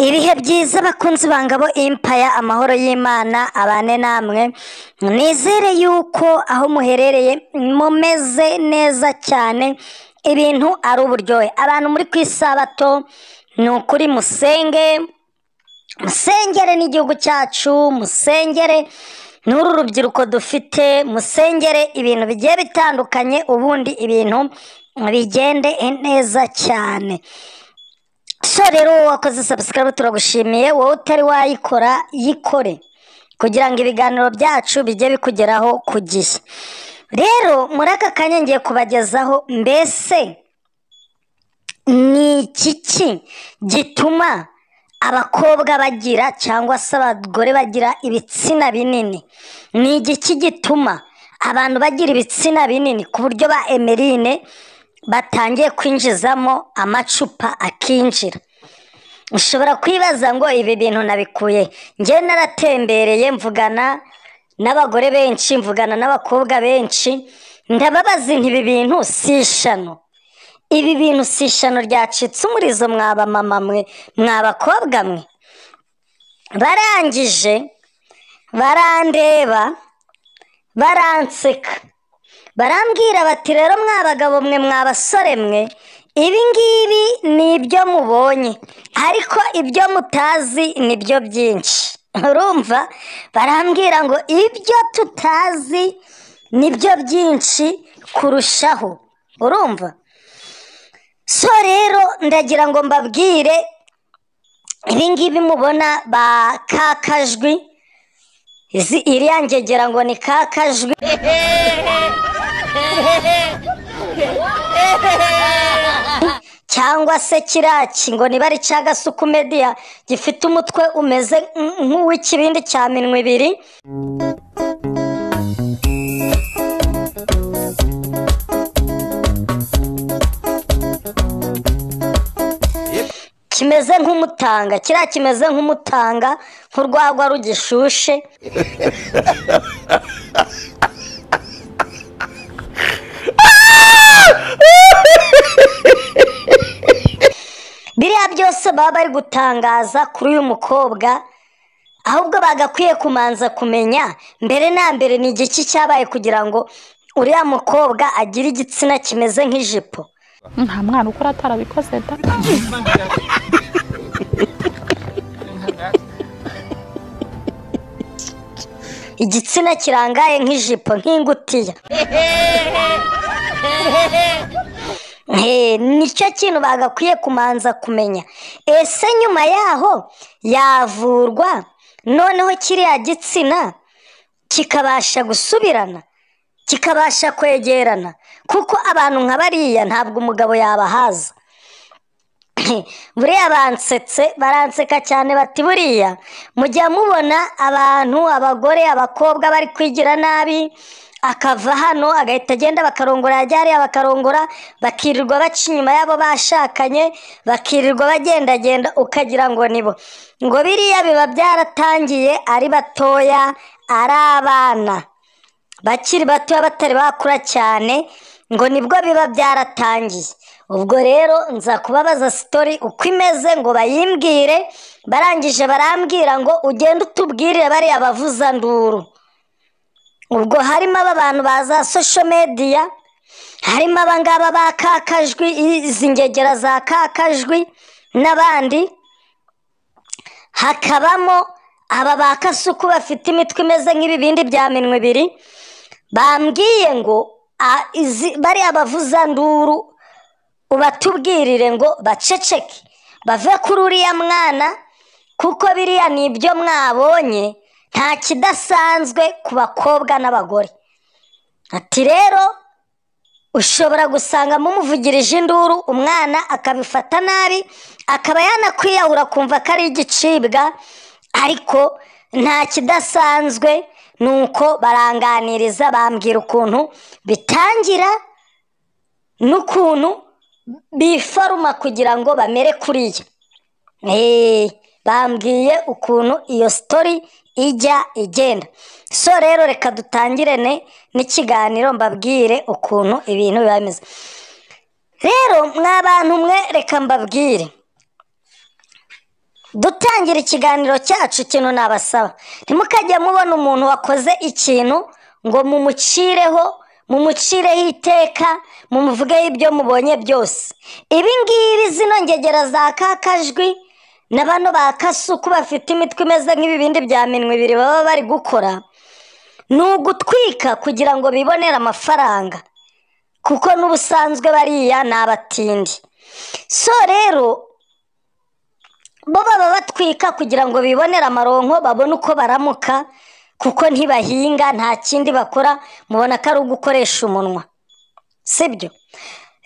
Ibihe byiza bakunzi ba Ngabo Empire, amahoro y'Imana abane namwe. Nizere yuko aho muherereye mumeze neza cyane, ibintu ari uburyohe. Abantu muri ku isabato ni ukuri musenge, musengere n'igihugu cyacu, musengere n'uru rubyiruko dufite, musengere ibintu bigiye bitandukanye, ubundi ibintu bigende neza cyane. So rero wowe wakoze subscribe turagushimiye, wowe utari wayikora yikore kugira ngo ibiganiro byacu bijye bikugeraho ku gihe. Rero muri aka kanya ngiye kubagezaho mbese ni iki gituma abakobwa bagira cyangwa se abagore bagira ibitsina binini? Ni igiki gituma abantu bagira ibitsina binini ku buryo ba Emeline batangiye kwinjizamo amacupa akinjira? Ushobora kwibaza ngo ibi bintu nabikuye. Njye naratembereye mvugana n'abagore benshi, mvugana n'abakobwa benshi, ndababaza nti ibi bintu si ishano, ibi bintu si ishano ryacitse umurizo mwaba mama mwe, mwabakobwa mwe. Barangije barandeba baranseka, barambwira bati rero mwabagabo mwe, mwabasore mwe, ibi ngibi ni ibyo mubonye ariko ibyo mutazi ni byo byinshi. Urumva, barambwira ngo ibyo tutazi ni byo byinshi kurushaho. Urumva, so rero ndagira ngo mbabwire ibi ngibi mubona ba Kakajwi, iriya ngegera ngo ni Kakajwi. Cyangwa se kiraki ngo niba ari cya Gasuku Media gifite umutwe umeze nk'uw'ikibindi cya minwe ibiri. Kimeze nk'umutanga, kiriya kimeze nk'umutanga nk'urwagwa rugishushe. Biriya byose baba bari gutangaza kuri uyu mukobwa, ahubwo bagakwiye kumanza kumenya mbere na mbere ni igiki cyabaye kugira ngo uriya mukobwa agire igitsina kimeze nk'ijipo. Nta mwana ukora atarabikoze da. Igitsina kirangaye nk'ijipo, nk'ingutiya. Nicyo kintu bagakwiye kumanza kumenya. Ese nyuma yaho yavurwa noneho kiriya gitsina kikabasha gusubirana, kikabasha kwegerana? Kuko abantu nka bariya ntabwo umugabo yabahaza. Buriya bansetse, baranseka cyane bati buriya mujya mubona abantu, abagore, abakobwa bari kwigira nabi, akava hano agahita agenda bakarongora, yajya hariya bakarongora, bakirirwa baca inyuma y'abo bashakanye, bakirirwa bagendagenda ukagira ngo nibo. Ngo biriya biba byaratangiye ari batoya, ari abana bakiri batoya batari bakura cyane, ngo nibwo biba byaratangiye. Ubwo rero nza kubabaza sitori uko imeze ngo bayimbwire, barangije barambwira ngo ugende utubwirire bariya bavuzanduru. Ubwo harimo aba bantu baza social media, harimo abangaba ba Kakajwi, izi ngegera za Kakajwi n'abandi, hakabamo aba ba Kasuku bafite imitwe imeze nk'ibibindi bya minwe ibiri. Bambwiye ngo bariya bavuzanduru ubatubwirire ngo baceceke, bave kuri uriya mwana, kuko biriya ni ibyo mwabonye, nta kidasanzwe ku bakobwa n'abagore. Ati rero ushobora gusanga mumuvugirije induru umwana akabifata nabi, akaba yanakwiyahura kumva ko ari igicibwa, ariko nta kidasanzwe. Nuko baranganiriza bambwira ukuntu bitangira n'ukuntu biforuma kugira ngo bamere kuriya. Bambwiye ukuntu iyo story ijya igenda. So rero reka dutangirene n'ikiganiro mbabwire ukuntu ibintu biba bimeze. Rero mwa bantu mwe reka mbabwire. Dutangira ikiganiro cyacu, ikintu nabasaba, ntimukajye mubona umuntu wakoze ikintu ngo mumucireho, mumucireho iteka, mumuvugeho ibyo mubonye byose. Ibi ngibi zino ngegera za Kakajwi na bano ba Kasuku bafite imitwe imeze nk'ibibindi bya minwa ibiri baba bari gukora, ni ugutwika kugira ngo bibonere amafaranga, kuko n'ubusanzwe bariya ni abatindi. So rero bo baba batwika kugira ngo bibonere amaronko, babone uko baramuka, kuko ntibahinga, nta kindi bakora, mubona ko ari ugukoresha umunwa, sibyo?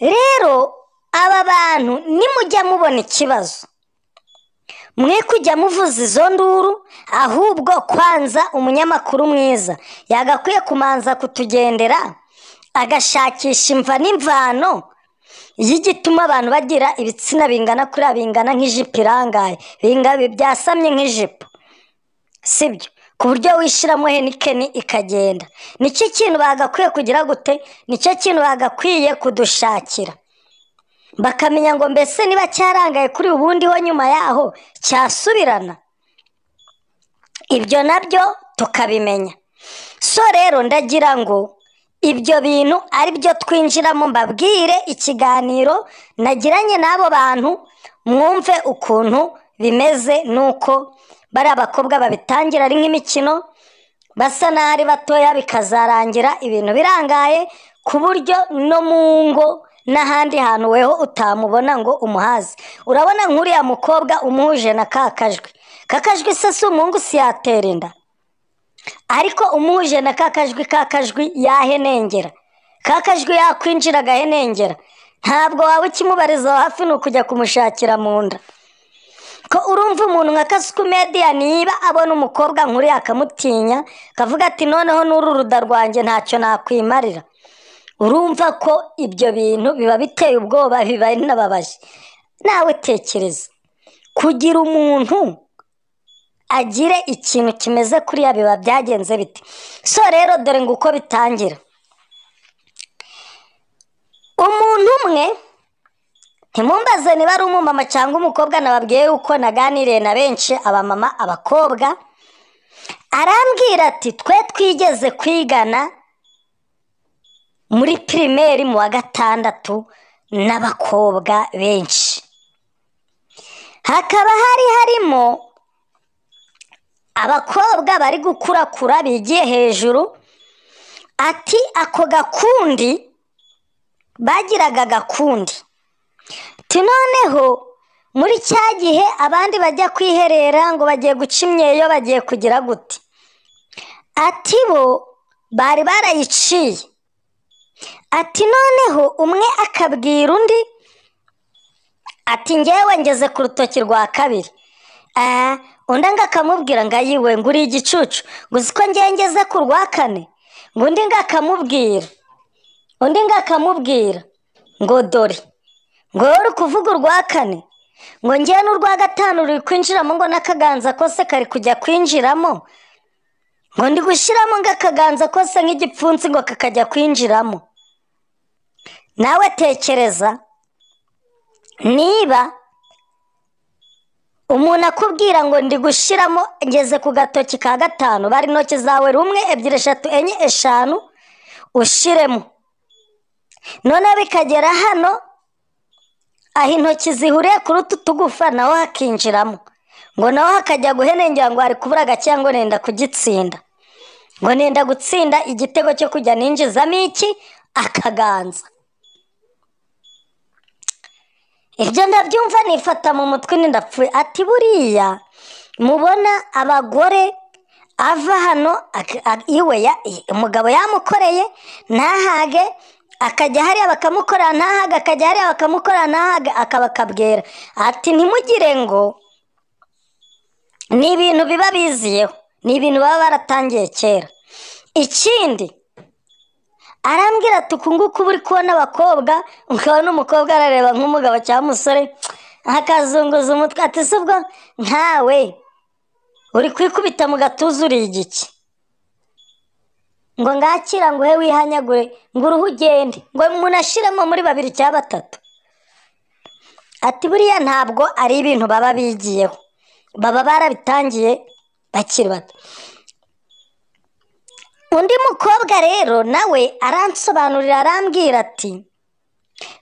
Rero aba bantu nimujya mubona ikibazo, mwe kujya muvuza izo nduru, ahubwo kwanza umunyamakuru mwiza yagakwiye kumanza kutugendera, agashakisha imva n'imvano y'igituma abantu bagira ibitsina bingana kuriya, bingana nk'ijipo irangaye, byasamye nk'ijipo, sibyo? Ku buryo wishyiramo henikeni ikagenda. Nicyo kintu bagakwiye kugira gute? Nicyo kintu bagakwiye kudushakira, bakamenya ngo mbese niba cyarangaye kuri ubundi ho nyuma yaho cyasubirana, ibyo nabyo tukabimenya. So rero ndagira ngo ibyo bintu ari byo twinjiramo, mbabwire ikiganiro nagiranye n'abo bantu, mwumve ukuntu bimeze, nuko bari abakobwa babitangira ari nk'imikino, basa n'aho ari batoya, bikazarangira ibintu birangaye, ku buryo no mu ngo n'ahandi hantu weho utamubona ngo umuhaze. Urabona nk'uriya mukobwa umuhuje na Kakajwi, Kakajwi se si umuhungu, si yatera inda, ariko umuhuje na Kakajwi, Kakajwi yahenengera, Kakajwi yakwinjira agahenengera, ntabwo waba ukimubariza hafi, ni ukujya kumushakira mu nda. Ko urumva umuntu nka Kasuku Media niba abona umukobwa nk'uriya akamutinya, akavuga ati noneho n'uru ruda rwanjye ntacyo nakwimarira, urumva ko ibyo bintu biba biteye ubwoba, biba binababaje. Nawe tekereza kugira umuntu agire ikintu kimeze kuriya, biba byagenze bite? So rero dore ngo uko bitangira. Umuntu umwe, ntimumbaze niba ari umumama cyangwa umukobwa, nababwiye yuko naganiriye na benshi, abamama, abakobwa, arambwira ati twe twigeze kwigana muri pirimeri mu wa 6 n'abakobwa benshi, hakaba hari harimo abakobwa bari gukurakura bigiye hejuru. Ati ako gakundi bagiraga gakundi, ati noneho muri cya gihe abandi bajya kwiherera ngo bagiye guca imyeyo, bagiye kugira gute, ati bo bari barayiciye. Ati noneho umwe akabwira undi ati ngewe ngeze ku rutoki rwa 2, undi ngo akamubwira ngo ayiwe ngo uri igicucu, ngo uzi ko ngewe ngeze ku rwa 4, ngo undi ngo akamubwira, undi ngo akamubwira ngo dore ngo wowe uri kuvuga urwa 4, ngo ngewe n'urwa 5 ruri kwinjiramo, ngo n'akaganza kose kari kujya kwinjiramo, ngo ndi gushyiramo ngo akaganza kose nk'igipfunsi ngo kakajya kwinjiramo. Nawe tekereza niba umuntu akubwira ngo ndi gushyiramo ngeze ku gatoki ka 5, bari intoki zawe 1, 2, 3, 4, 5 ushiremo, noneho bikagera hano aho intoki zihuriye kuri utu tugufa naho hakinjiramo, ngo naho hakajya guhenengera ngo hari kubura gakeya, ngo nenda kugitsinda, ngo nenda gutsinda igitego cyo kujya ninjizamo iki akaganza. Ibyo ndabyumva nifata mu mutwe ndapfuye. Ati buriya mubona abagore ava hano iwe umugabo yamukoreye ntahage, akajya hariya bakamukorera ntahage, akajya hariya bakamukorera ntahage, akabakabwira ati ntimugire ngo ni ibintu biba biziyeho, ni ibintu baba baratangiye kera. Ikindi arambwira ati uku nguku uri kubona abakobwa, ukabona umukobwa arareba nk'umugabo cyangwa umusore akazunguza umutwe, ati si ubwo nkawe uri kwikubita mu gatuza uri igiki, ngo ngakira ngo uhe wihanyagure, ngo uruhu ugende, ngo umuntu ashiremo muri 2 cyangwa 3. Ati buriya ntabwo ari ibintu baba bigiyeho. Baba barabitangiye bakiri bato. Undi mukobwa rero nawe aransobanurira, arambwira ati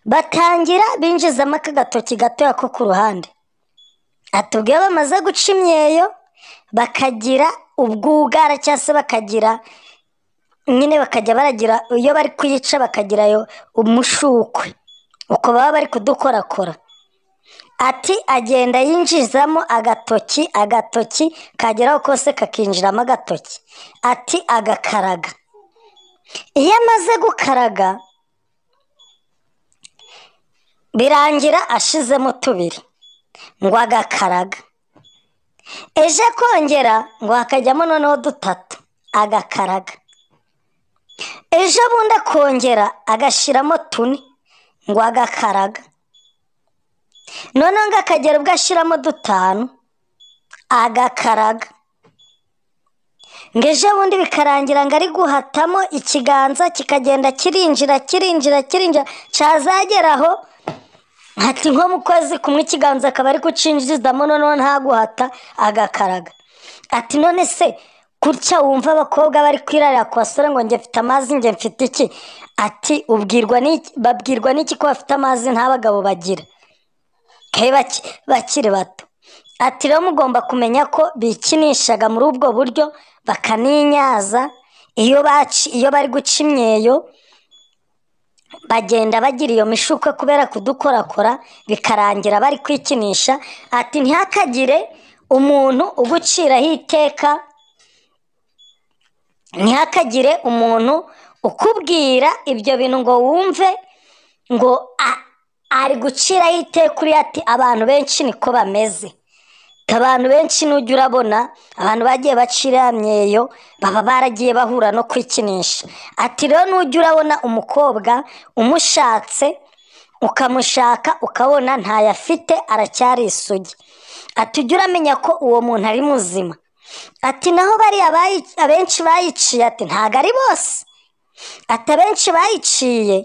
batangira binjizamo aka gatoki gatoya ko ku ruhande. Atubwiye bamaze guca imyeyo bakagira ubwugara, cyangwa se bakagira nyine bakajya baragira iyo bari kuyica bakagirayo umushukwe, uko baba bari kudukorakora. Ati agenda yinjizamo agatoki, agatoki kageraho kose kakinjiramo agatoki, ati agakaraga. Iyo amaze gukaraga birangira ashizemo tubiri ngo agakaraga. Ejo akongera ngo hakajyamo noneho dutatu agakaraga. Ejo bundi akongera agashiramo tune ngo agakaraga. Noneho ngo akagera ubwo ashiramo dutanu agakaraga. Ngo ejo bundi bikarangira ngo ari guhatamo ikiganza kikagenda kirinjira kirinjira kirinjira, cyazageraho ati nko mu kwezi kumwe ikiganza akaba ari kucinjizamo noneho ntaguhata agakaraga. Ati none se gutya wumva abakobwa bari kwirarira ku basore ngo njye mfite amazi, njye mfite iki? Ati ubwirwa n'iki, babwirwa n'iki ko bafite amazi nta bagabo bagira bakiri bato? Ati rero mugomba kumenya ko bikinishaga muri ubwo buryo bakaninyaza. Iyo bari guca imyeyo bagenda bagira iyo mishuko kubera kudukorakora, bikarangira bari kwikinisha. Ati ntihakagire umuntu uguciraho iteka, ntihakagire umuntu ukubwira ibyo bintu ngo wumve ngo ari guciraho iteka uriya. Ati abantu benshi niko bameze, abantu benshi nujya urabona abantu bagiye bacira myeyo baba baragiye bahura no kwikinisha. Ati rero nujya urabona umukobwa umushatse ukamushaka ukabona ntayafite aracyari isugi, ati ujya uramenya ko uwo muntu ari muzima. Ati naho bariya abenshi bayiciye, ati ntago ari bose, ati abenshi bayiciye,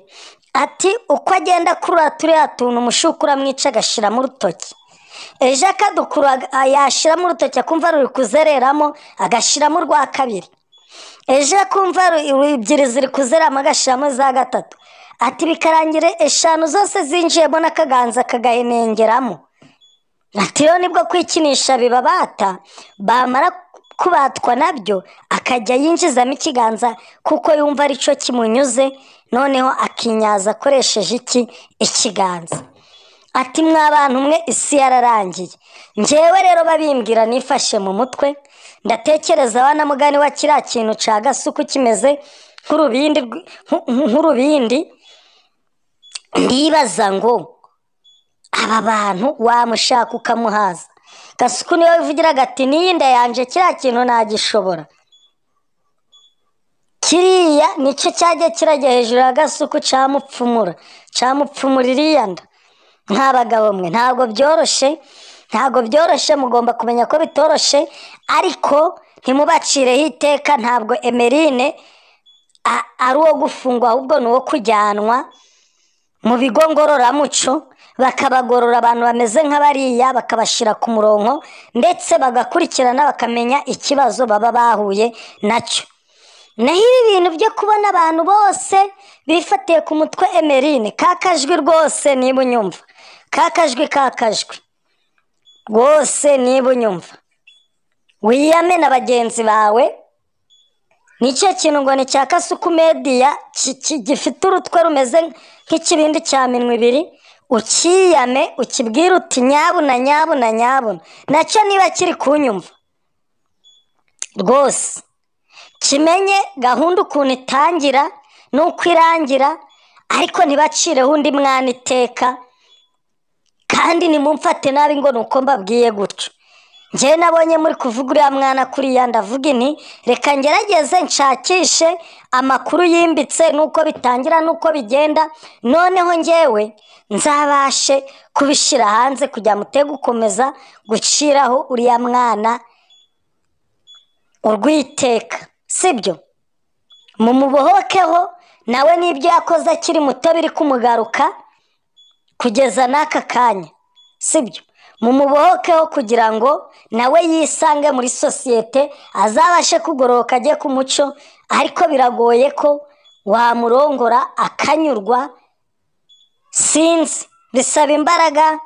ati uko agenda akurura turiya tuntu umushuka uramwica agashiramo urutoki. Ejo akadukura yashiramo urutoki akumva ruri kuzereramo agashiramo urwa kabiri. Ejo akumva ebyiri ziri kuzereramo agashiramo iza gatatu. Ati bikarangira eshanu zose zinjiyemo n'akaganza kagahenengeramo. Ati rero nibwo kwikinisha bibabata, bamara kubatwa nabyo akajya yinjizamo ikiganza kuko yumva aricyo kimunyuze, noneho akinyaza akoresheje iki ikiganza. Ati mwa bantu mwe isi yararangiye. Njyewe rero babimbwira nifashe mu mutwe, ndatekereza wana mugani wa kiriya kintu ca gasuku kimeze nk'urubindi, ndibaza ngo aba bantu wamushaka ukamuhaza. Gasuku niwe wivugiraga ati n'iyi nda yanje kiriya kintu nagishobora. Kiriya nicyo cyagiye kirajya hejuru ya Gasuku camupfumura, camupfumura iriya nda. Nk'abagabo mwe ntabwo byoroshe, ntabwo byoroshe, mugomba kumenya ko bitoroshe, ariko ntimubacireho iteka. Ntabwo Emeline ari uwo gufungwa, ahubwo ni uwo kujyanwa mu bigo ngororamuco, bakabagorora abantu bameze nk'abariya, bakabashyira ku murongo, ndetse bagakurikirana bakamenya ikibazo baba bahuye nacyo. Naho ibi bintu byo kubona abantu bose bifatiye ku mutwe Emeline, kakajwi rwose niba unyumva, kakajwi kakajwi rwose niba unyumva, wiyame na bagenzi bawe. Nicyo kintu ngo ni cya Kasuku Media gifite urutwe rumeze nk'ikibindi cya minwa ibiri, ukiyame ukibwire uti nyabuna nyabuna nyabuna, nacyo niba kiri kunyumva rwose kimenye gahunda ukuntu itangira n'uko irangira, ariko ntibacireho undi mwana iteka. Kandi nimumfate nabi ngo nuko mbabwiye gutyo. Njyewe nabonye muri kuvuga uriya mwana kuriya, ndavuga inti reka ngerageze nshakishe amakuru yimbitse n'uko bitangira n'uko bigenda, noneho njyewe nzabashe kubishyira hanze kugira mute gukomeza guciraho uriya mwana urwiteka, sibyo? Mumubohokeho nawe n'ibyo yakoze akiri muto biri kumugaruka kugeza n'aka kanya, sibyo? Mumubohokeho kugira ngo nawe yisange muri sosiyete, azabashe kugororoka ajye ku muco. Ariko biragoye ko wamurongora akanyurwa, sinzi, bisaba imbaraga.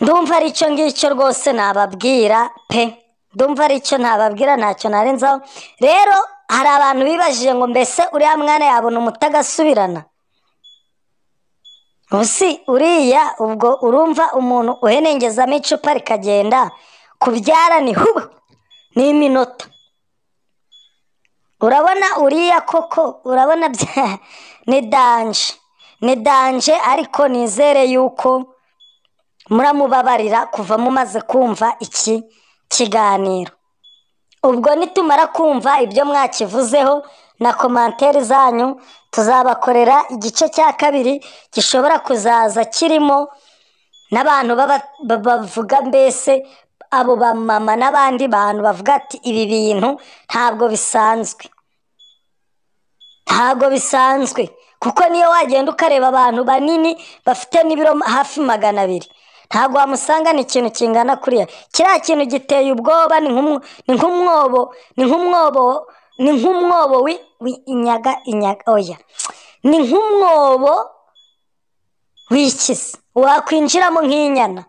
Ndumva ari icyo ngicyo rwose nababwira pe, ndumva ari icyo nababwira, ntacyo narenzaho. Rero hari abantu bibajije ngo mbese uriya mwana yabona umuti agasubirana? Usi uriya ubwo urumva umuntu uhenengezamo icupa rikagenda, kubyara ni hubu ni iminota. Urabona uriya koko, urabona ni danje, ni danje. Ariko nizere yuko muramubabarira kuva mumaze kumva iki kiganiro. Ubwo nitumara kumva ibyo mwakivuzeho na komantere zanyu, tuzabakorera igice cya kabiri gishobora kuzaza kirimo n'abantu bavuga, mbese abo bamama n'abandi bantu bavuga ati ibi bintu ntabwo bisanzwe, ntabwo bisanzwe. Kuko niyo wagenda ukareba abantu banini bafite n'ibiro hafi 200, ntabwo wamusangana ikintu kingana kuriya. Kiriya kintu giteye ubwoba, ni nk'umwobo, ni nk'umwobo, ni nk'umwobo inyaga inyaga, oya, ni nk'umwobo w'ikizi wakwinjiramo nk'inyana.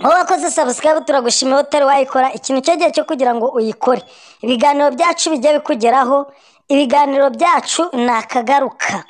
Wowe wakoze subscribe turagushimiye, utari wayikora iki nicyo gihe cyo kugira ngo uyikore. Ibiganiro byacu bijye bikugeraho, ibiganiro byacu ni akagaruka.